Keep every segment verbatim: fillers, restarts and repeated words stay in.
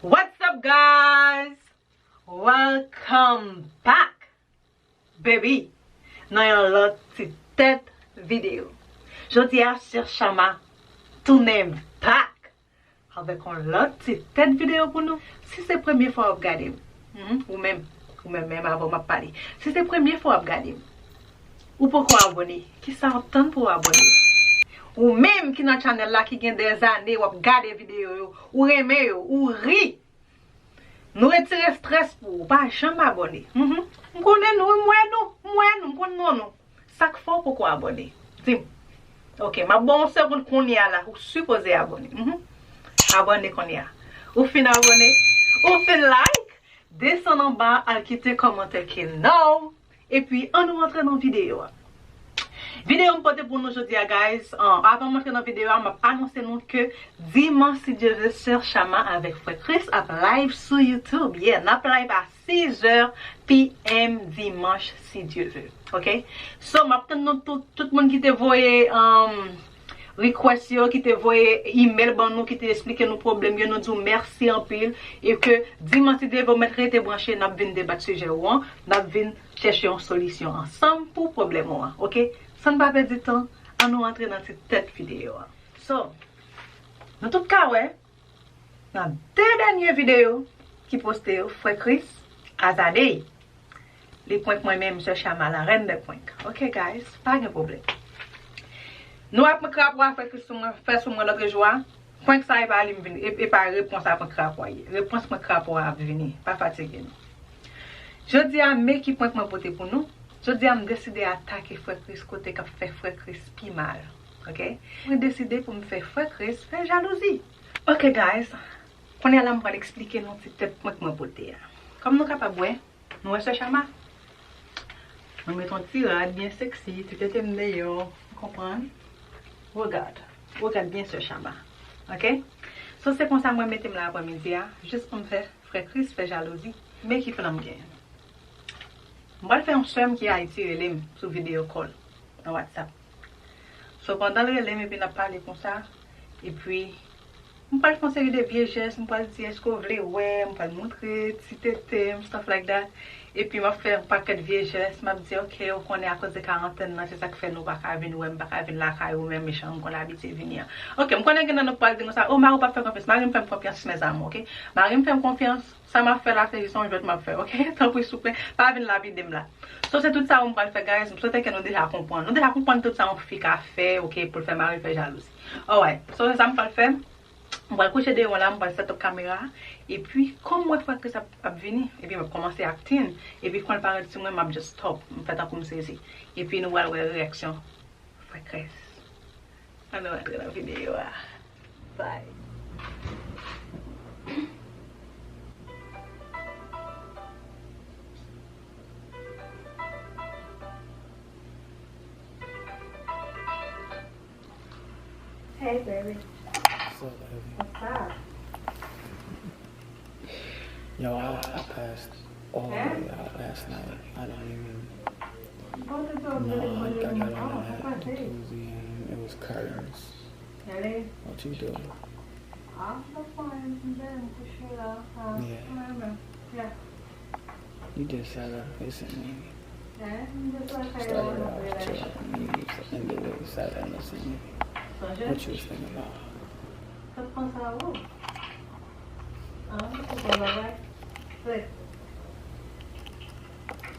What's up, guys? Welcome back, baby, nan yon lòt ti tèt videyo. Jodi a, Sè Chama tounen back avèk yon lòt ti tèt videyo pou nou. Si se premye fwa w ap gade m, mhm, ou menm, ou menm, menm avan m ap pale. Si se premye fwa w ap gade m, ou poko abòne, kisa w ap tann pou w abòne? Ou menm ki nan channel la, ki gen dèzane w ap gade videyo yo, ou renmen yo, ou ri, nou retire strès pou ou, pa janm abòne. Mhm. M konnen nou, m wè nou, m wè nou, m konn non nou. Sa k fè w poko abòne? Di m. Ok, m ap ba w yon segonn kounye a la, ou sipoze abòne. Mhm. Abòne kounye a. Ou fin abòne? Ou fin like? Desann anba, al kite kòmantè ki nou. Epi, ann nou rantre nan videyo a. Videyo m pote pou nou jodi a, guys. An, avan m antre nan videyo a, m ap anonse nou ke dimanch, si Dye vle, Sè Chama avèk Frè Chris ap live sou YouTube. Yeah, n ap live a six heures P M dimanch, si Dye vle. Ok? So, m ap tann nou tout, tout moun ki te voye, um, request yo, ki te voye email ban nou, ki te eksplike nou pwoblèm yo, nou di w mèsi anpil, e ke dimanch, si Dye vle, w mèt rete branche, n ap vin debat sijè ou an, n ap vin chèche yon solisyon ansanm pou pwoblèm ou an, ok? San n pa pèdi tan, ann nou antre nan ti tèt videyo a. So, nou tout ka wè, nan de dènye videyo ki poste yo, Frè Chris, Azadey, li prank mwen menm, Sè Chama, la reine des pranks. Ok, guys, pa gen pwoblèm. Nou ap prank rapò a Frè Chris sou mwen, fè sou mwen lòt jou a. Prank sa e pa li m vin, e, e pa repons a prank rapò a ye. Repons prank rapò a ap vini. Pa fatige nou. Jodi a, men ki prank mwen pote pou nou. Jodi a, m deside atake Frè Chris kote k ap fè Frè Chris pi mal. Ok? Mwen deside pou m fè Frè Chris fè jalouzi. Ok, guys. Kounye a la, m pral eksplike nou ti tèt prank mwen pote a. Kòm nou kapab wè, nou wè Sè Chama? Mwen met yon ti rad byen sexy, ti tete m deyò, ou konprann? Regard, regard byen Sè Chama. Ok? So, se konsa mwen mete m la aprèmidi a, jis pou m fè Frè Chris fè jalouzi. Men ki plan m genyen. M pral fè yon sè m ki Ayiti rele m sou video call nan WhatsApp. So, pandan l rele m epi n ap pale konsa, epi m pral fè yon seri de vye jès, m pral di, èske w vle wè m, m pral montre ti tete m, stuff like that. Epi m ap fè yon pakèt vye jès, m ap di, ok, ou konnen akoz de karantèn nan, se sa k fè nou pa ka vin wè m, pa ka vin lakay ou, men jan m konn abitye vini an. Ok, m konnen gen nan nou k pral di konsa, o, mari w p ap fè konfyans, mari m fè m konfyans, mes amours, ok? Mari m fè m konfyans, sa m ap fè la, se jis yon jwèt m ap fè, ok? Tanpri, souple, pa vin lapide m la. So, se tout sa yo m pral fè, guys. M swete ke nou deja konprann. Nou deja konprann tout sa yon fi ka fè, ok, pou l fè mari l fè jalouzi. Alright. So, se sa m pral fè. M pral kouche deyò la, m pral set up kamera a. Epi, kòm m wè Frè Chris ap, ap vini, epi m ap kòmanse acting. Epi, kan l parèt sou mwen, m ap just stop. M fè tankou m sezi. Epi, nou pral wè reyaksyon Frè Chris. Ann nou rantre nan videyo a. Bye. Hey, baby. What's up, baby? What's up? Yo, I, I passed all the way out last night. I didn't even. No, I, I got on that jacuzzi and it was curtains. What you do? Yeah. You just sat up recently. Started off chill and you ended it with sat up recently. What you was thinking about? Sa t panse a ou? Ah, ou konn bagay? Sèk.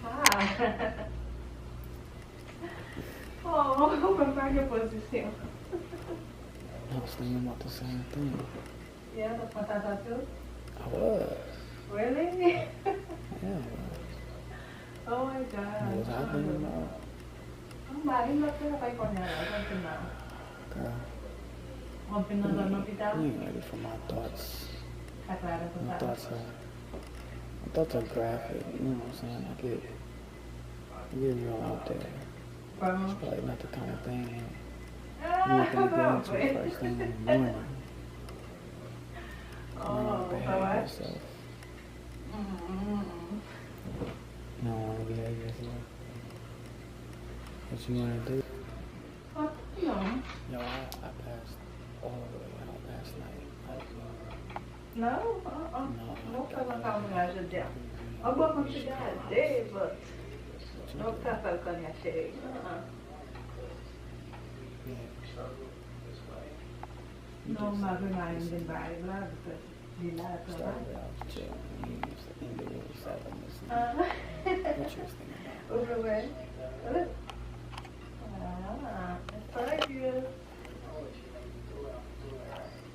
Ah. Oh, ou menm pa gen pozisyon. I was thinking about the same thing. Yeah, t ap panse a sa tou? I was. Really? Yeah, I was. Oh my God. What was I thinking about? Anba, li lòt travay kounye a la, w konn fin la. Girl. W ap vin nan zòn lopital? I ain't ready for my thoughts. Sa klare pou sa. My thoughts are, my thoughts are graphic, you know what I'm saying? Like, it, it get real out there. It's probably not the kind of thing you want to get into first thing in the morning. You don't want to behave yourself. You don't want to behave yourself. What you want to do? Yo, I, I passed all the way out last night. Like, Non, an, an, nou fè nan kamera jodi a. An bon, mwen te gade, but nou ka fè l kounye a, cheri. An, an. Non, m ap remare m vin bay la, because li la travay. Aha. Ou vle wè? Ah, it's so cute.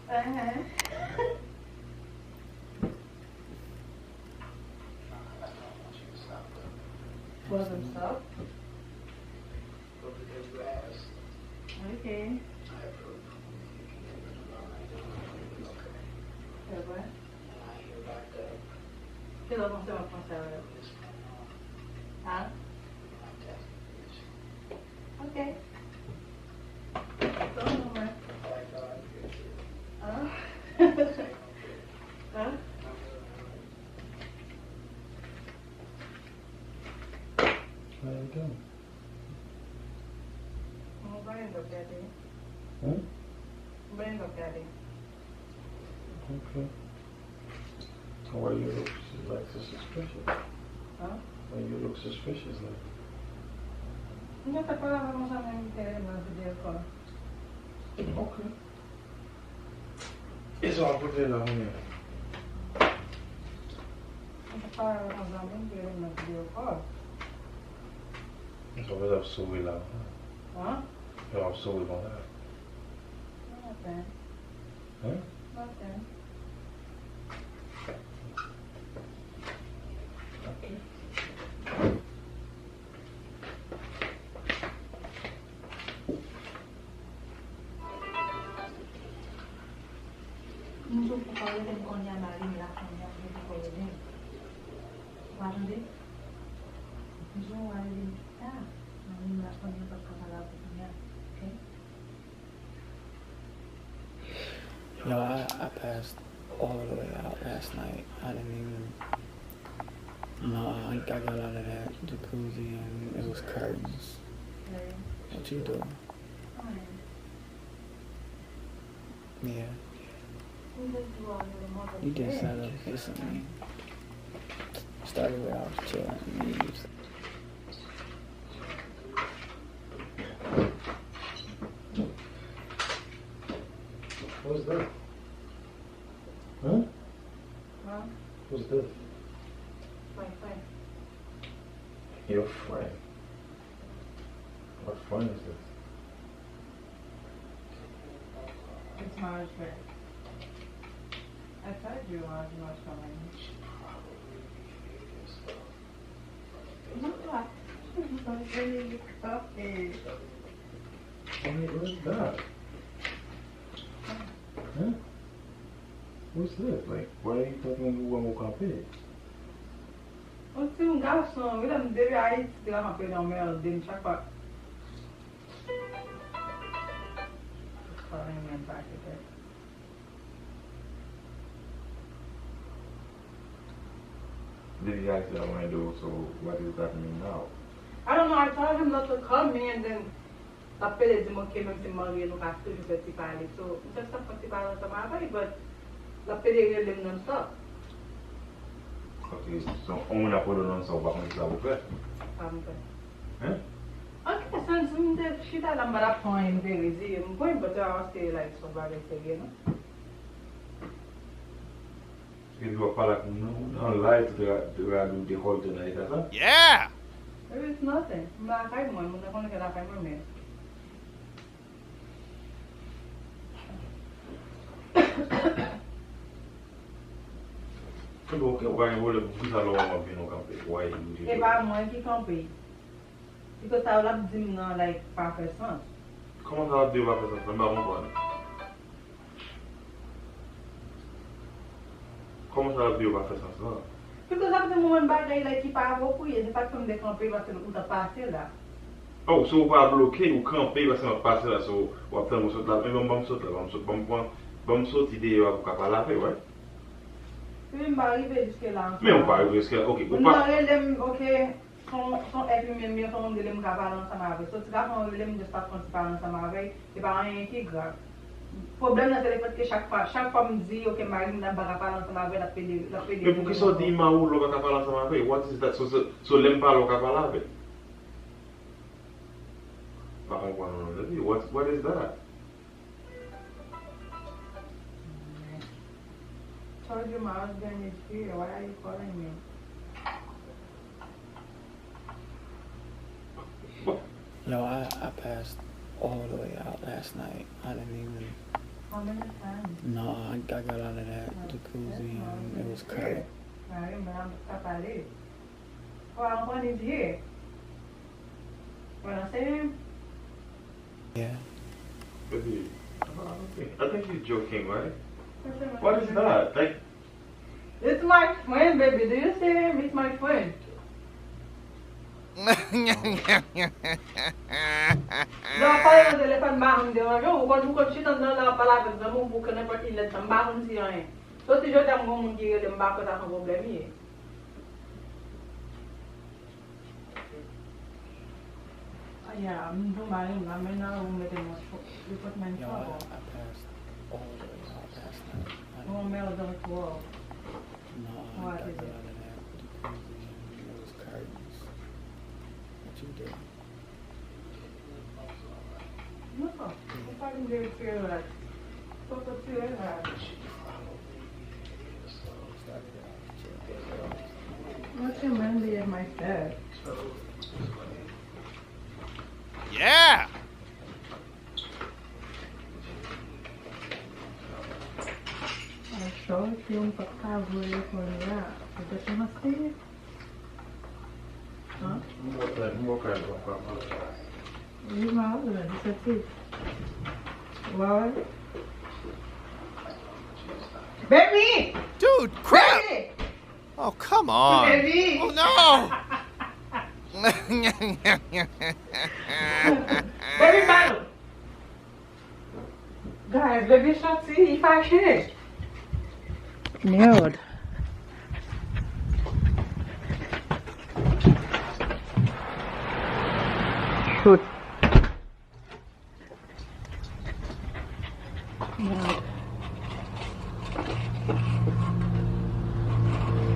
Aha. Wasn't stop? Ok. Se vre? Kilè w panse w ap panse avè l? Ha? Ok. Tande mwen. Ah. Ah. How you doing? Mwen pa gen lòt gade. Hmm? Mwen pa gen lòt gade. Okay. Why you look like so suspicious? Huh? Why you look suspicious like? Mwen te pale avèk yon zanmi m ki te nan video call. Okay. E sa w ap pote la kounye a? Mwen te pale avèk yon zanmi m ki te nan video call. E sa w ap sove la? Huh? E sa w ap sove konsa? Nothing. Hein? Nothing. Ok. M di w pou pa rele m kounye a, m a rele la kounye a pou li poko rele m. Ou pa tande? M di w al rele m pita. M a rele la kounye a, m p ap ka pale avè w kounye a. Ok? Yo, I, I passed all the way out last night. I didn't even. No, I, I got out of that jacuzzi and it was curtains. What you do? Yeah. You just sat up recently. Started where I was chilling. And you just Who's that? Huh? Huh? Who's this? My friend. Your friend? What friend is this? It's my husband. I told you I was not coming. She probably hated stuff. No, I didn't really copy. Wait, what's that? Huh? What's this? Like, why are you talking to who I'm gonna pay? Yon ti yon gason, wi, lè m depi Ayiti, te ka kanpe nan mède m chak fwa. Calling me back again. Depi Ayiti ap mande w, so what is that mean now? I don't know, I told him not to call me and then l ap pede di m ok, menm si m marye, nou ka toujou fè ti pale. So, m just ap fè ti pale ansanm avè l, but l ap pede rele m non stop. Ok, so, yon moun ap rele w non stop, ou pa konn kisa pou fè? Sa m fè. Hein? Ok, santi m te chita la, m pa t ap fè anyen, m te reziye m pou li, but I was still like, se yon bagay serye, non? Epi w ap pale ak moun nan, nan live, tout rad ou dekòlte nan eta sa? Yeah! It's nothing. M lakay mwen, moun nan konnen se lakay mwen, men. Epi, ok, ou pa gen pwoblèm, poukisa lè w ap vin ou kanpe? Why you do E pa mwen ki kanpe. Pito sa yo l ap di m nan, like, pa fè sans. Kòman sa l ap di yo pa fè sans lan? M pa konprann. Kòman sa l ap di yo pa fè sans lan? Pito sa ap di m yon bagay, like, ki pa apwopriye, se sa k fè m te kanpe, paske ou t ap pase la. Oh, so ou pa bloke, ou kanpe, paske m ap pase la, so w ap tann mwen sot la. Men ban m, ban m sot la, ban m sot, ban m pran, ban m soti deyò a pou w ka pale avè, right? Wi, m pa rive jiske la ankò. Men ou pa rive jiske la, ok, ou pa. Moun nan rele m, ok. Se yon, se yon èt imen m ye, se yon moun rele m ka pale ansanm avè l. So, ti gason an rele m, m just ap fè yon ti pale ansanm avè l. Se pa anyen ki grav. Pwoblèm nan se le fèt ke chak fwa, chak fwa m di, "Ok, mari m nan, m pa ka pale ansanm avè l," l ap pede, l ap pede. Men poukisa w di m a ou lè w pa ka pale ansanm avè l? What is that? So, so, so lè m pale w ka pale avè l? M pa konprann non, Debbie. What, what is that? Told you my husband is here. Why are you calling me? No, I, I passed all the way out last night. I didn't even. How many times? No, I, I got out of that jacuzzi and it was crowded. Mari m nan, m pa ka pale. Well, I'm on his ear. What I'm saying? Yeah. Baby, I don't think, I think you're joking, right? What is that? Like, it's my friend, baby. Do you see him? It's my friend. Lè w ap pale nan telefòn, m pa janm deranje w. Ou konn, ou konn chita nan la, w ap pale avèk zanmi w pou ke nenpòt kilè tan. M pa konn si anyen. Soti jodi a, m gon moun ki rele m, m pa kwè sa se yon pwoblèm ye. Ah, yeah, m di w mari m la, men nan ou mete m nan cho-, department. Yo, I, trouble. I passed all the way out last night. I didn't. Mwen mèl dan twò. No, I, I got out of that jacuzzi and it was curtains. What you did? No, ou pa vin de retire la. Poko tire la. Mwen se menm li e my dad. Yeah! An chòk, yo m pa ka voye kounye a. Ou te kòmanse? Hein? M wè kay, m wè kay, m wè kay. Wi, m a wè, li soti. Ou pa wè? Baby! Dude, crap! Baby! Oh, come on. Baby! Oh, no! Baby, ba nou. Guys, baby soti, li fache. Merde. Shoot. Merde.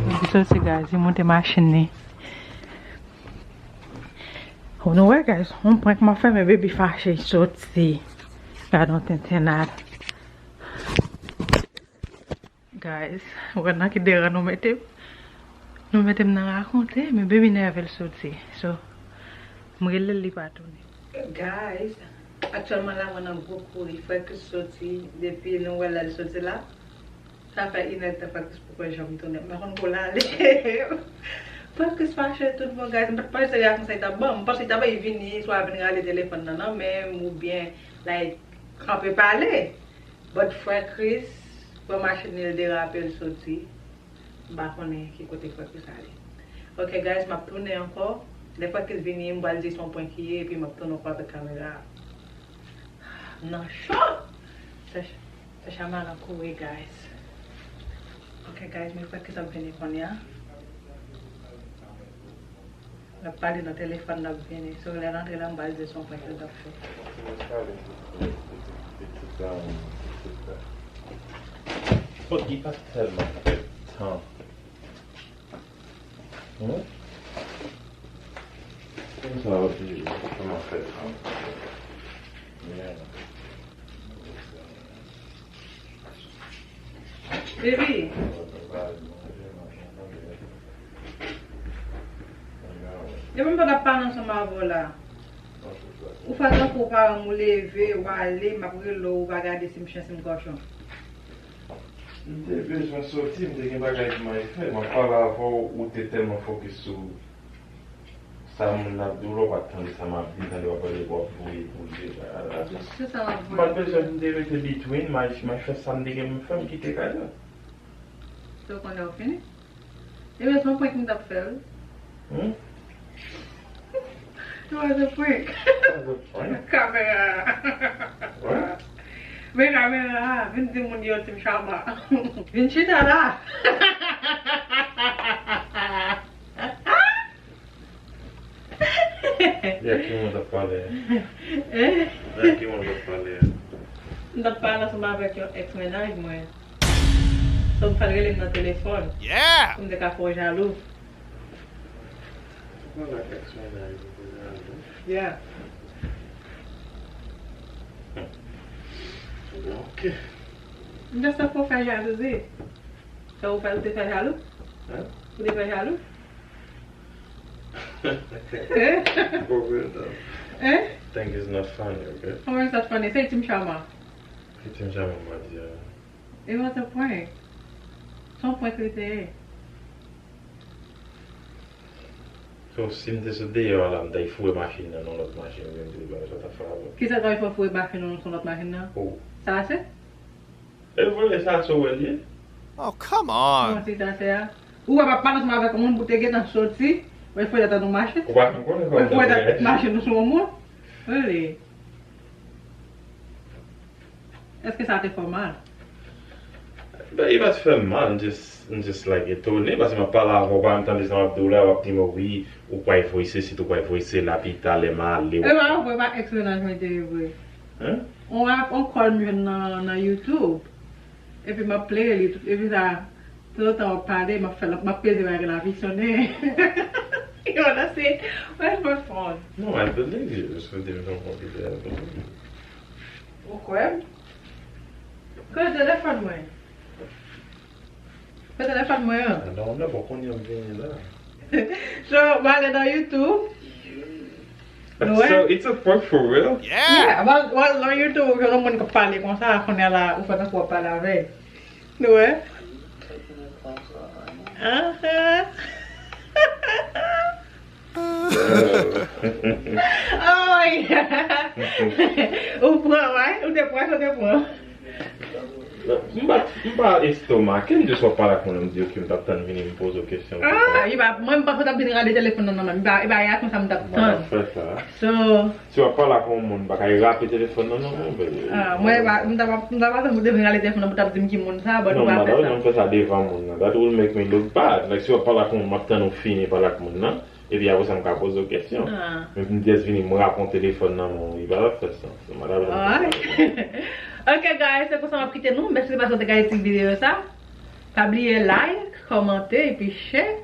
Baby soti, guys, li monte machin li. Ou nou wè, guys, yon prank m ap fè, men baby fache, soti. Gad yon tentennad. Guys, ou wè nan ki deran nou mete m? Nou mete m nan rakonte, men baby nève l soti. So, m rele l, li pa tounen. Guys, aktyèlman la, mwen nan gwo kouri. Frè Chris soti, depi nou wè lè l soti la. Sa fè inèdtan Frè Chris poko janm tounen. M pa konn kote l ale. Frè Chris fache tout bon, guys. M pa t panse reyaksyon sa li t ap ban m. M panse li t ap vini, swa vin rale telefòn nan nan men m, oubyen, like, kanpe pale. But Frè Chris, pran machin li, l derape, l soti. M pa konnen ki kote Frè Chris ale. Ok, guys, m ap tounen ankò. Lè Frè Chris vini, m pral di se yon prank li ye, epi m ap tounen ankò avèk kamera a. M nan cho! Sè, sè Shamara kouri, guys. Ok, guys, men Frè Chris ap vini kounye a. L ap pale nan telefòn, l ap vini. So, lè l antre la, m pral di se yon prank li t ap fè. Fòk li pa tèlman fè tan. Hmm? Konsa, w ap di, kòman fè tan? Yeah. Baby. Depi m pa t ap pale ansanm avè w la. Ou fè tankou paran m, ou leve, w ale, m ap rele w, ou pa gade si m chen, si m kòchon. M te bezwen soti, m te gen bagay pou m al fè. M ap pale avè w, ou te tèlman fokis sou sa moun nan ap di w la, w pa t tande sa m ap di, tande w ap pale, w ap voye pou l deja la. Se sa m ap voye. M pa t bezwen, m te rete between, m al, m al fè sa m te gen pou m fè, m kite kay la. Se w konnen w fini? Ebyen, se yon prank m t ap fè l. Hmm? It was a prank. It was a prank? Kamera. What? Men kamera a, vin di moun yo Team Sharma. Vin chita la. Yè ki moun t ap pale? Eh? Yè ki moun t ap pale? M t ap pale Avèk yon ex mennaj mwen. So m fè l rele m nan telefòn. Yeah! Pou m te ka fè w jalou. Ou konn ak ex mennaj ou te jalou? Yeah. Ok. M just fè w fè jalouzi. Sa ou fè l te fè jalou? Hein? Ou te fè jalou? Hein? Hein? Think it's not funny, okay? How is that funny? Say Team Sharma. Team Sharma, my dear. It was a prank. Se yon prank li te ye. So, si m te sot deyò a la, m t al foure machin nan nan lòt machin, oubyen m te di bagay sa, w t ap fè avè m? Kisa w t al fè foure machin nan sou lòt machin nan? Oh. Sa se? E vre, sa se w wè l ye? Oh, come on! Bon, si sa se a. Ou wè, pa pale ansanm avèk yon moun pou te gentan soti, wè, foure nan yon machin. Ou pa konn konnen kòman. Wè, foure nan machin sou yon moun. Really? Èske sa te fè w mal? Ben, li pa t fè m mal, m just, m just like etone, paske m ap pale avè w, pa menm tande sa m ap di w la, w ap di m, wi, ou pral voye sesi, ou pral voye sela, pi talè m ale. E pa vre, pa ex mennaj mwen te ye vre. Hein? On, on call m jwenn nan, nan YouTube. Epi m ap play li, epi sa, toutan w ap pale, m ap fè, m ap peze bagay la, pi sonnen. You wanna see? Where's my phone? No, I believe you. Just for them don't want to be there. Ou kwè m? Kote telefòn mwen? Kote telefòn mwen an? I don't know, but kounye a m vini la. So, m ale nan YouTube. Nou wè? So, it's a prank for real? Yeah, m al, m al nan YouTube, ou jwenn yon moun k ap pale konsa, kounye a la, ou fè tankou w ap pale avè l. Nou wè? Aha. Oh, yeah. Ou pran, wè? Ou te pran, ou te pran. M pa, m pa estomake, m just wè w ap pale ak moun, m di, ok, m t ap tann vini, m poze w kesyon. Ah, li pa, mwen, m pa t ap vin rale telefòn nan, non, non, li pa, li pa reyaksyon sa m t ap tann. Mwen ap fè sa. So, si w ap pale ak yon moun, pa ka rape telefòn nan, non, non, baby. Ah, mwen, pa, m t ap, m t ap atann pou te vin rale telefòn nan, pou t ap di m ki moun sa, but ou pa fè sa. Non, madam, janm fè sa devan moun nan. That will make me look bad. Like, si w ap pale ak yon moun, m ap tann ou fini pale ak moun nan. Epi apre sa, m ka poze w kesyon. Ah. Men pou m just vini, m rape yon telefòn nan men w, li pa t ap fè sans. So, madam, janm fè sa. Alright. Ok, guys, se konsa m ap kite nou. Mèsi paske w te gade ti videyo sa. Pa bliye like, kòmante, epi share.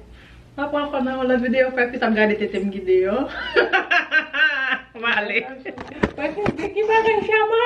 N ap wè ankò nan yon lòt videyo, frè, ki sa m gade tete m ki deyò. M ale. Frè, ki, ki bagay Sharma?